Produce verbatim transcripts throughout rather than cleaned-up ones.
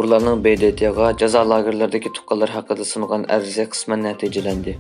ئۇيغۇرلارنىڭ ب د ت غا جازا لاگېرلىرىدىكى تۇغقانلىرى ھەققىدە سۇنغان ئەرزى قىسمەن نەتىجىلەندى.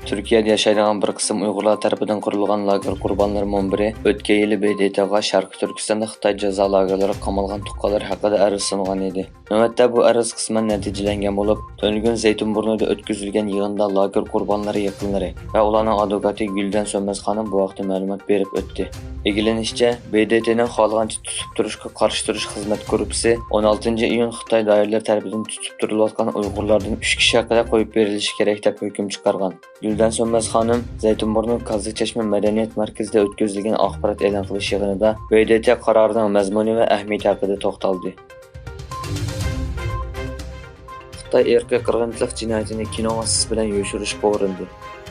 تۈركىيەدە ياشايدىغان بىر قىسىم ئۇيغۇرلار تەرىپىدىن قۇرۇلغان لاگېر قۇربانلىرى مۇنبىرى ئۆتكەن يىلى ب د ت غا شەرقىي تۈركىستاندا خىتاي جازا لاگېرلىرىغا قامالغان تۇغقانلىرى ھەققىدە ئەرز سۇنغان ئىدى. نۆۋەتتە بۇ ئەرز قىسمەن نەتىجىلەنگەن بولۇپ، تۈنۈگۈن زەيتىنبۇرنۇدا ئۆتكۈزۈلگەن يىغىندا لاگېر قۇربانلىرى يېقىنلىرى ۋە ئۇلارنىڭ ئادۋوكاتى گۈلدەن سۆنمەس خانىم بۇ ھەقتە مەلۇمات بېرىپ ئۆتتى. ئىگىلىنىشىچە، ب د ت نىڭ خالىغانچە تۇتۇپ تۇرۇشقا قارشى تۇرۇش خىزمەت گۇرۇپپىسى ئون ئالتىنچى ئىيۇن خىتاي دائىرىلىرى تەرىپىدىن تۇتۇپ تۇرۇلۇۋاتقان ئۇيغۇرلاردىن ئۈچ كىشى ھەققىدە قويۇپ بېرىلىشى كېرەك دەپ ھۆكۈم چىقارغان. گۈلدەن سۆنمەس خانىم زەيتىنبۇرنۇ كاززا چەشمە مەدەنىيەت مەركىزىدە ئۆتكۈزۈلگەن ئاخبارات ئېلان قىلىش يىغىنىدا ب د ت قارارىنىڭ مەزمۇنى ۋە ئەھمىيىتى ھەققىدە توختالدى. خىتاي ئىرقىي قىرغىنچىلىق جىنايىتىنى كىنو ۋاسىتىسى بىلەن يوشۇرۇشقا ئۇرۇندى.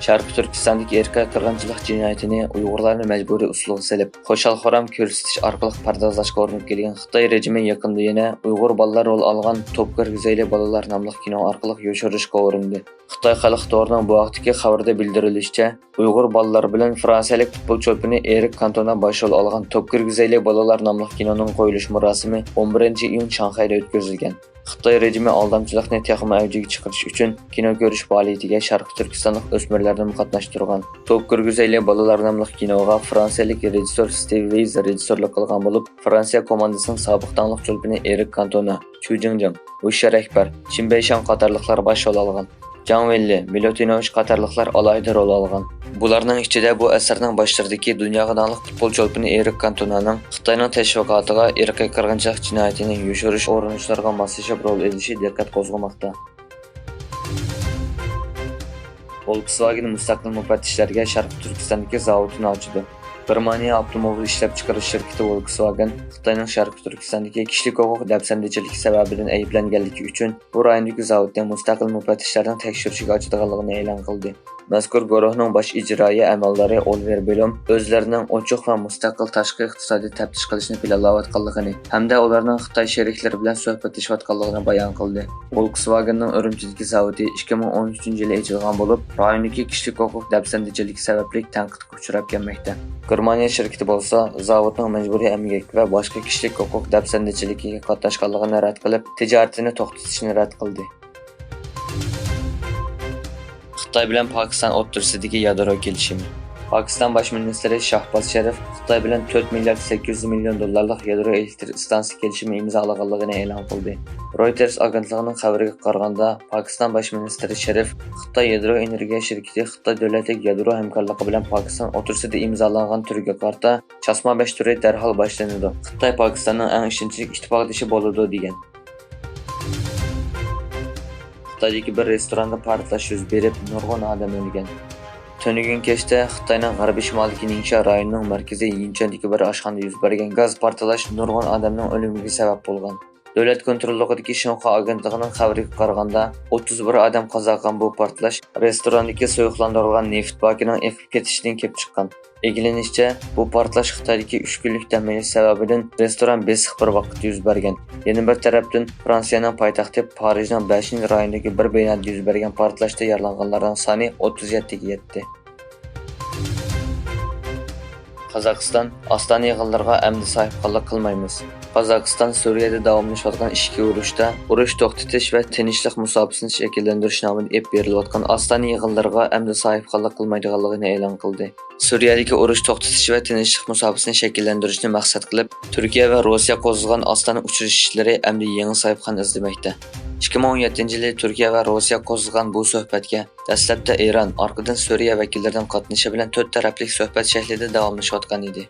شەرقىي تۈركىستاندىكى ئىرقىي قىرغىنچىلىق جىنايىتىنى ئۇيغۇرلارنى مەجبۇرىي ئۇسسۇلغا سېلىپ، خۇشال-خۇرام كۆرسىتىش ئارقىلىق پەردازلاشقا ئۇرۇنۇپ كەلگەن خىتاي رېجىمى يېقىندا يەنە ئۇيغۇر بالىلار رول ئالغان توپ كىرگۈزەيلى بالىلار ناملىق كىنو ئارقىلىق يوشۇرۇشقا ئۇرۇندى. خىتاي خەلق تورىنىڭ بۇ ھەقتىكى خەۋىرىدە بىلدۈرۈلۈشىچە، ئۇيغۇر بالىلىرى بىلەن فرانسىيەلىك پۇتبول چولپىنى ئېرىك كانتونا باش رول ئالغان توپ كىرگۈزەيلى بالىلار ناملىق كىنونىڭ قويۇلۇش مۇراسىمى ئون بىرىنچى ئىيۇن شاڭخەيدە ئۆتكۈزۈلگەن. خىتاي رېجىمى ئالدامچىلىقنى تېخىمۇ ئەۋجىگە چىقىرىش ئۈچۈن كىنو كۆرۈش پائالىيىتىگە شەرقىي تۈركىستانلىق ئۆسمۈرلەرنىمۇ قاتناشتۇرغان. توپ كىرگۈزەيلى بالىلار ناملىق كىنوغا فرانسىيەلىك رېژىسسور ستىۋ ۋېيز رېژىسسورلۇق قىلغان بولۇپ، فرانسىيە كوماندىسىنىڭ سابىق داڭلىق چولپىنى ئېرىك كانتونا، چۇ جىڭجىڭ، ۋۇشيار ئەكبەر، چىن بەيشاڭ قاتارلىقلار باش رول ئالغان. جاڭ ۋېنلى، مىلۇتىنوۋىچ قاتارلىقلار ئالاھىدە رول ئالغان. بۇلارنىڭ ئىچىدە بۇ ئەسىرنىڭ باشلىرىدىكى دۇنياغا داڭلىق پۇتبول چولپىنى ئېرىك كانتونانىڭ خىتاينىڭ تەشۋىقاتىغا، ئىرقىي قىرغىنچىلىق جىنايىتىنى يوشۇرۇش ئۇرۇنۇشلىرىغا ماسلىشىپ رول ئېلىشى دىققەت قوزغىماقتا. فولكسۋاگېن مۇستەقىل مۇپەتتىشلەرگە شەرقىي تۈركىستاندىكى زاۋۇتىنى ئاچىدۇ. گېرمانىيە ئاپتوموبىل ئىشلەپچىقىرىش شىركىتى فولكسۋاگېن خىتاينىڭ شەرقىي تۈركىستاندىكى كىشىلىك ھوقۇق دەپسەندىچىلىكى سەۋەبىدىن ئەيىبلەنگەنلىكى ئۈچۈن بۇ رايوندىكى زاۋۇتنى مۇستەقىل مۇپەتتىشلەرنىڭ تەكشۈرۈشىگە ئاچىدىغانلىقىنى ئېلان قىلدى. مەزكۇر گۇرۇھنىڭ باش ئىجرائىيە ئەمەلدارى ئولىۋېر بلوم ئۆزلىرىنىڭ ئوچۇق ۋە مۇستەقىل تاشقى ئىقتىسادىي تەپتىش قىلىشنى پىلانلاۋاتقانلىقىنى ھەمدە ئۇلارنىڭ خىتاي شېرىكلىرى بىلەن سۆھبەتلىشىۋاتقانلىقىنى بايان قىلدى. فولكسۋاگېننىڭ ئۈرۈمچىدىكى زاۋۇتى ئىككى مىڭ ئون ئۈچىنچى يىلى ئېچىلغان بولۇپ، رايوندىكى كىشىلىك ھوقۇق دەپسەندىچىلىكى سەۋەبلىك تەنقىدكە ئۇچراپ كەلمەكتە. گېرمانىيە شىركىتى بولسا زاۋۇتنىڭ مەجبۇرىي ئەمگەك ۋە باشقا كىشىلىك ھوقۇق دەپسەندىچىلىكىگە قاتناشقانلىقىنى رەت قىلىپ، تىجارىتىنى توختىتىشنى رەت قىلدى. خىتاي بىلەن پاكىستان ئوتتۇرىسىدىكى يادرو كېلىشىمى. پاكىستان باش مىنىستىرى شاھباز شەرىف خىتاي بىلەن تۆت مىليارد سەككىز يۈز مىليون دوللارلىق يادرو ئېلېكتر ئىستانسىسى كېلىشىمى ئىمزالىغانلىقىنى ئېلان قىلدى. رويتېرس ئاگېنتلىقىنىڭ خەۋىرىگە قارىغاندا، پاكىستان باش مىنىستىرى شەرىف خىتاي يادرو ئېنېرگىيە شىركىتى خىتاي دۆلەتلىك يادرو ھەمكارلىقى بىلەن پاكىستان ئوتتۇرىسىدا ئىمزالانغان تۈرگە قارىتا چاسما بەش تۈرى دەرھال باشلىنىدۇ. خىتاي پاكىستاننىڭ ئەڭ ئىشەنچلىك ئىتتىپاقدىشى بولىدۇ، دېگەن. خىتايدىكى بىر رېستوراندا پارتلاش يۈز بېرىپ، نۇرغۇن ئادەم ئۆلگەن. تۈنۈگۈن كەچتە خىتاينىڭ غەربىي شىمالىدىكى نىڭشيا رايونىنىڭ مەركىزى يىنچۈەندىكى بىر ئاشخانىدا يۈز بەرگەن گاز پارتلاش نۇرغۇن ئادەمنىڭ ئۆلۈمىگە سەۋەب بولغان. دۆلەت كونتروللۇقىدىكى شىنخۇا ئاگېنتلىقىنىڭ خەۋىرىگە قارىغاندا، ئوتتۇز بىر ئادەم قازا قىلغان بۇ پارتلاش رېستوراندىكى سۇيۇقلاندۇرۇلغان نېفىت باكىنىڭ ئېقىپ كېتىشىدىن كېلىپ چىققان. ئىگىلىنىشىچە، بۇ پارتلاش خىتايدىكى ئۈچ كۈنلۈك دەم ئېلىش سەۋەبىدىن رېستوران بېسىق بىر ۋاقىتتا يۈز بەرگەن. يەنە بىر تەرەپتىن، فرانسىيەنىڭ پايتەختى پارىژنىڭ بەشىنچى رايونىدىكى بىر بىنادا يۈز بەرگەن پارتلاشتا يارىلانغانلارنىڭ سانى ئوتتۇز يەتتىگە يەتتى. قازاقىستان ئاستانا يىغىنلىرىغا ئەمدى ساھىبخانلىق قىلمايمىز. قازاقىستان سۈرىيەدە داۋاملىشىۋاتقان ئىچكى ئۇرۇشتا ئۇرۇش توختىتىش ۋە تىنچلىق مۇساپىسىنى شەكىللەندۈرۈش نامىدا ئېلىپ بېرىلىۋاتقان ئاستانا يىغىنلىرىغا ئەمدى ساھىبخانلىق قىلمايدىغانلىقىنى ئېلان قىلدى. سۈرىيەدىكى ئۇرۇش توختىتىش ۋە تىنچلىق مۇساپىسىنى شەكىللەندۈرۈشنى مەقسەت قىلىپ، تۈركىيە ۋە روسىيە قوزغىغان ئاستانا ئۇچرىشىشلىرى ئەمدى يېڭى ساھىبخان ئىزدىمەكتە. ئىككى مىڭ ئون يەتتىنچى يىلى تۈركىيە ۋە روسىيە قوزغىغان بۇ سۆھبەتكە دەسلەپتە ئىران، ئارقىدىن سۈرىيە ۋەكىللىرىنىڭ قاتنىشىشى بىلەن تۆت تەرەپلىك سۆھبەت شەكلىدە داۋاملىشىۋاتقان ئىدى.